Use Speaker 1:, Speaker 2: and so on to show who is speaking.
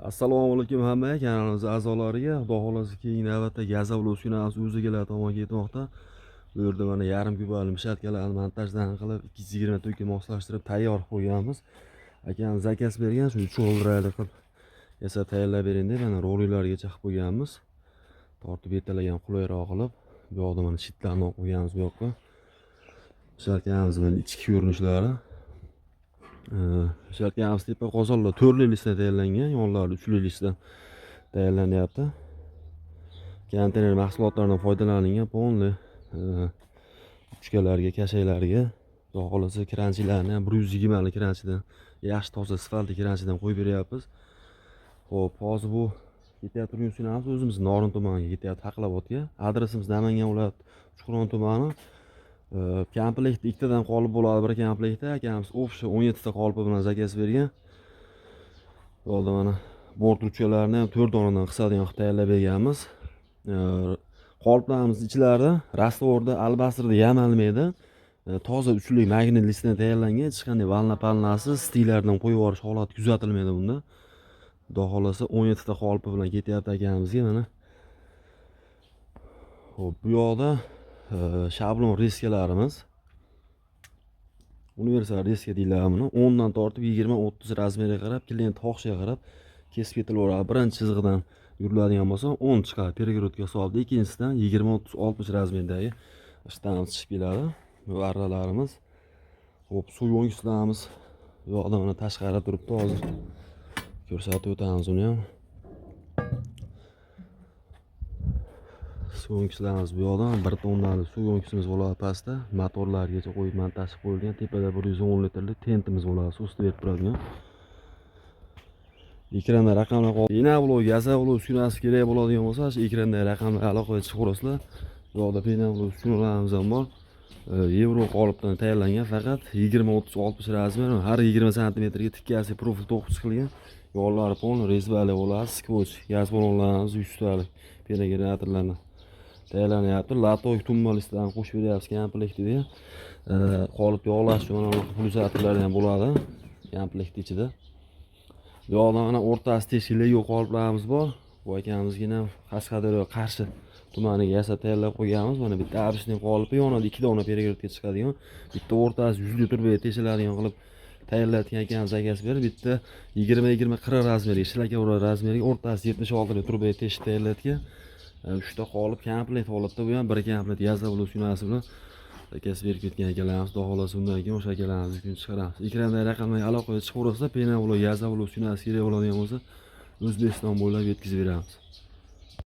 Speaker 1: Assalomu alaykum hammaga, kanalimiz a'zolariga. Xudo xohlasa, keyingi navbatda gazavli uskunamiz o'zi tomon ketmoqda. Bu yerda mana yarim kubali mishatkalarni montajdan qilib 220 to'kka moslashtirib tayyor qilib qo'yganmiz. Akamiz zakaz bergan, shu 3 o'ldiraylik qilib yasab tayyorlab bering deb mana roliklargacha qilib qo'yganmiz. Tortib yetalagan qulayroq qilib, bu yoqda mana shitlarni olib qo'yganmiz bu yoqqa. Mishatkamiz mana ichki ko'rinishlari. Mishatkamiz tepa qozonlar 4 listdan tayyorlangan, yonlari 3 listdan tayyorlanyapti. Konteyner mahsulotlaridan foydalanilgan, полный uchkalarga, kashaklarga, xudo xohlasa kranchilarni ham 120 lik kranchidan, yaxshi toza sifatli kranchidan qo'yib beryapmiz. Xo'p, hozir bu ketyapti turgan uskunamiz o'zimiz Norin tumaniga ketyapti, Haqlabodga. Adresimiz Namangan viloyati, Uchquron tumani. Komplekt ikkitadan qolip bo'ladi bir komplektda. Akamiz общий 17 ta qolipi bilan zakaz bergan. Bu yoqda mana bort ruchkalarni ham 4 donadan qisadigan qilib tayyorlab berganmiz. Qoliplarimiz ichlarida раствор da, albastrda yamalmaydi. Toza uchlik magnit listdan tayyorlangan, hech qanday волна palnasi, stiklardan qo'yib yuborish holati kuzatilmaydi bunda. Xudo xohlasa 17 ta qolipi bilan ketyapti akamizga mana. Xo'p, bu yoqda shablon reskalarimiz. Universal reska deyiladi buni. 10 dan tortib 20, 30 razmerga qarab, klient xohishiga qarab kesib ketilaveradi. Birinchi chizig'idan yuriladigan bo'lsa 10 chiqadi перегородка hisobida, ikkinchisidan 20, 30, 60 razmerdagi shtamp chiqib keladi. Bu arralarimiz. Xo'p, suv yo'nkislarimiz bu yoqda mana tashqarida turibdi, hozir ko'rsatib o'tamiz uni ham. Suv yo'nkislarimiz bu yoqdan 1 tonnalik suv yo'nkisimiz bo'ladi pastda. Motorlargacha qo'yib montaj qilib qo'yilgan. Tepada 110 litrlik tentimiz bo'ladi, suv berib turadigan. Ekranda raqamlar, penoblok, gazoblok uskunasi kerak bo'ladigan bo'lsa, shu ekrandagi raqamlar aloqaga chiqaverasizlar. Bu yoqda penoblok uskunalarimiz ham bor. Yevro qolipdan tayyorlangan, faqat 20, 30, 60 razmer, har 20 santimetrga tikkasi profil to'qib chiqilgan. Yo'llari полный резьба li bo'ladi, скотч, gaz ballonlarimiz 100 talik penogeneratorlarni tayyorlanyapti. Лоток tumba listlarni qo'shib beryapmiz komplektida. Qolip yog'lash uchun mana bunaqa pulsatorlar ham bo'ladi komplekt ichida. Bu yoqda mana o'rtasi teshik Lego qoliplarimiz bor. Bu akamizga ham Qashqadaryo Qarshi tumaniga yasab tayyorlab qo'yganmiz. Mana bitta обычный qolipi, yonida ikki dona перегородка chiqadigan, bitta o'rtasi 100 litr teshiladigan qilib tayyorlayotgan akamiz zakaz berib, bitta 20, 20, 40 razmerga, shlakavra razmeriga o'rtasi 76 truba teshib tayyorlayotgan. Uchta qolip komplekt holatda, bu ham bir komplekt gazoblok uskunasi bilan zakaz berib ketgan akalarimiz. Xudo xohlasa undan keyin o'sha akalarimizni kun chiqaramiz. Ekrandagi raqamlarga aloqaga chiqaverasizlar. Penoblok, gazoblok uskunasi kerak bo'ladigan bo'lsa, O'zbekiston bo'ylab yetkazib beramiz.